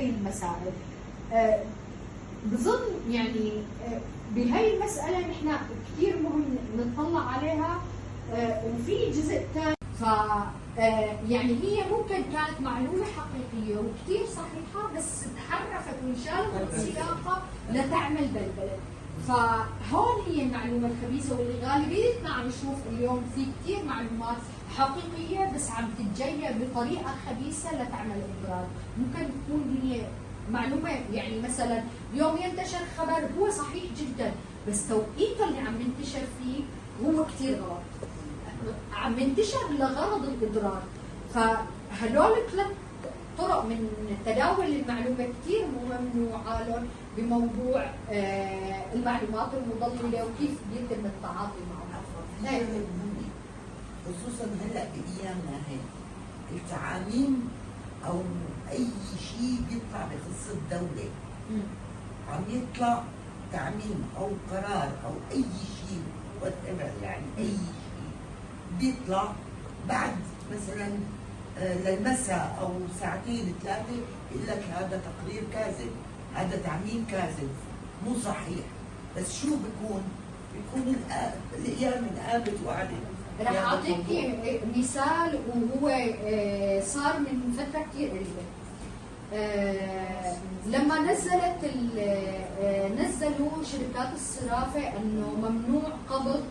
هي المسائل. بظن يعني بهي المسألة نحن كثير مهم نطلع عليها. وفي جزء ثاني، ف يعني هي ممكن كانت معلومة حقيقية وكثير صحيحة، بس تحرفت وانشالت من سياقها لتعمل بلبلة. فهون هي المعلومة الخبيثة، واللي غالبيتنا عم نشوف اليوم في كثير معلومات حقيقية بس عم تتجيب بطريقة خبيثة لتعمل إضرار. ممكن تكون هي معلومة، يعني مثلا اليوم ينتشر خبر هو صحيح جدا، بس توقيته اللي عم ينتشر فيه هو كثير غلط، عم ينتشر لغرض الإضرار. فهدول ثلاث طرق من تداول المعلومة كثير مهم نوعالهم بموضوع المعلومات المضللة وكيف بيتم التعاطي معها. مهمة خصوصا هلا بايامنا هي التعاميم او اي شيء بيطلع بخص الدولة، عم يطلع تعميم او قرار او اي شيء whatever، يعني اي شيء بيطلع بعد مثلا للمساء او ساعتين ثلاثة بيقول لك هذا تقرير كاذب، هذا تعميم كاذب، مو صحيح. بس شو بيكون؟ بيكون الايام انقامت وقعدت. رح اعطيك مثال وهو صار من فترة كثير قريبه. لما نزلت نزلوا شركات الصرافه انه ممنوع قبض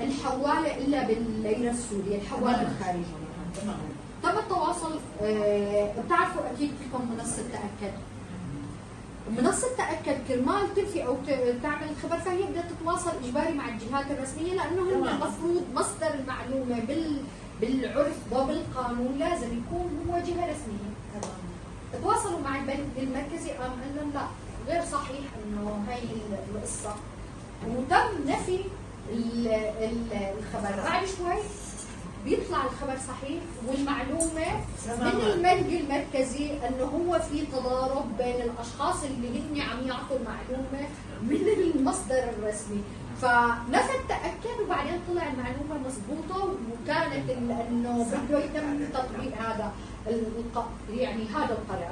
الحواله الا بالليره السورية، الحواله الخارجية. تم التواصل، بتعرفوا اكيد كلكم منصة تاكد. منصة تاكد كرمال تنفي او تعمل الخبر فهي بدها تتواصل اجباري مع الجهات الرسمية، لانه هن المفروض مصدر المعلومة بالعرف وبالقانون لازم يكون هو جهة رسمية. تواصلوا مع البنك المركزي، قام قال لهم لا، غير صحيح انه هي القصة، وتم نفي الخبر. بعد شوي بيطلع الخبر صحيح والمعلومه من البنك المركزي انه هو في تضارب بين الاشخاص اللي هن عم يعطوا المعلومة من المصدر الرسمي، فنفى تاكد وبعدين طلع المعلومة مضبوطة، وكانت انه بده يتم تطبيق هذا يعني هذا القرار.